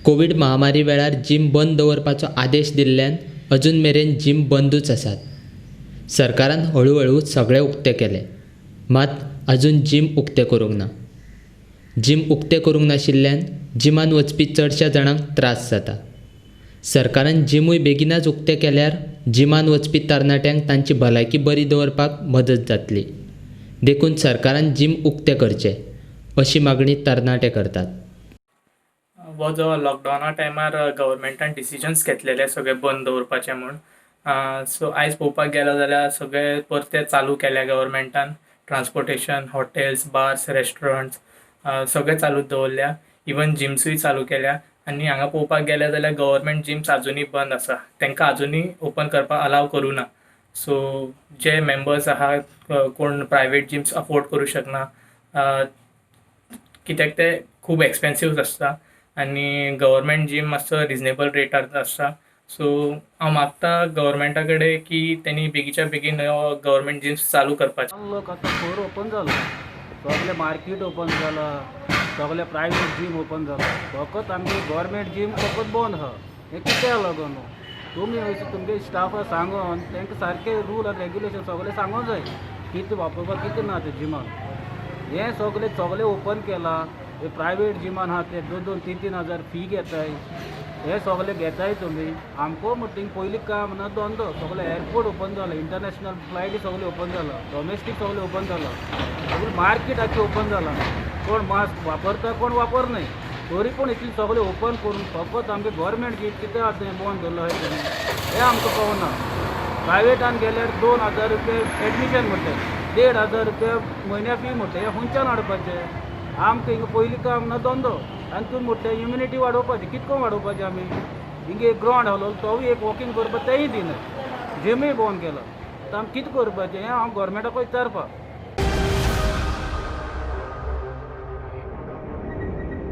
Covid महामारी वेळार gym बंद दवरपाचो आदेश दिल्ल्यान अजून मेरेन जीम बंदूच आसात. सरकारान हळू हळू सगळें उक्तें केलें मात अजून जीम उक्तें करूंक ना. जीम उक्तें करूंक नाशिल्ल्यान जिमांत वचपी चडश्या जाणांक त्रास जाता. सरकारान जिमूय बेगिनूच उक्तें केल्यार जिमांत वचपी तरणाट्यांक तांची भलायकी बरी दवरपाक मदत जातली. देखून सरकारान जीम उक्तें करचें अशी मागणी तरणाटे करतात. हो जो लॉकडावना टायमार गव्हर्मेंटान डिसिजन्स घेतलेले सगळे बंद दवरपाचे म्हूण, सो आयज पळोवपाक गेलो जाल्यार सगळे परते चालू केल्या गव्हर्मेंटान. ट्रान्सपोर्टेशन, हॉटेल्स, बार्स, रेस्टॉरंट्स सगळे चालू दवरल्या, इवन जिम्सूय चालू केल्या. आनी हांगा पळोवपाक गेले जाल्यार गव्हर्मेंट जिम्स आजुनूय बंद आसा, तांकां आजुनूय ओपन करपाक अलाव करूं ना. सो जे मेंबर्स आहा, कोण प्रायवेट जिम्स अफोर्ड करूं शकना, कित्याक ते खूब एक्सपेन्सीव आसता आनी गव्हर्मेंट जीम मातसो रिजनेबल रेटार आसता. सो हांव मागता गव्हर्मेंटा कडेन की तेणी बेगीच्या बेगीन गव्हर्मेंट जिम्स चालू करपाचे. लोक आतां फोर ओपन जाला, सगळे मार्केट ओपन जाला, सगळे प्रायवेट जीम ओपन जाला, फकत आमगे गव्हर्मेंट जीम फकत बंद आहा. हें कित्याक लागून? तुमी हयसर तुमगे स्टाफा सांगोन तांकां सारके रूल आनी रेगुलेशन सगळें सांगोंक जाय, कितें वापरपाक कितें ना तें जिमान. हें सगळें सगळें ओपन केलां, हे प्रायवेट जिमान आहा ते 2-2 3-3 हजार फी घेताय, हे सगळे घेताय तुमी. आमकां म्हणटा पयलीं काम ना धंदो, सगळे एअरपोर्ट ओपन जाला, इंटरनॅशनल फ्लायटी सगळे ओपन जाला, डोमेस्टीक सगळें ओपन जाला, सगळें मार्केट आख्खें ओपन जाला. कोण मास्क वापरता, कोण वापरनाय, तरी पूण इतलें सगळें ओपन करून फकत आमगे गव्हर्मेंट जीम कित्याक आतां हें बंद दवरलां अशें तुमी, हें आमकां कळना. प्रायवेटान गेल्यार 2000 रुपया एडमिशन म्हणटाय, 1500 रुपया म्हयन्या फी म्हणटा, हें खंयच्यान हाडपाचें? आमकां हिंगा पयलीं काम ना धंदो, आनी तुमी म्हणटा इम्युनिटी वाडोवपाची, कितको वाडोवपाची आमी? हिंगा एक ग्रावंड आहलो तोवूय एक वॉकींग करपाक तेंय दिना, जिमूय बंद केला. आतां आमी कितें करपाचें हें हांव गव्हर्मेंटाक विचारपाक.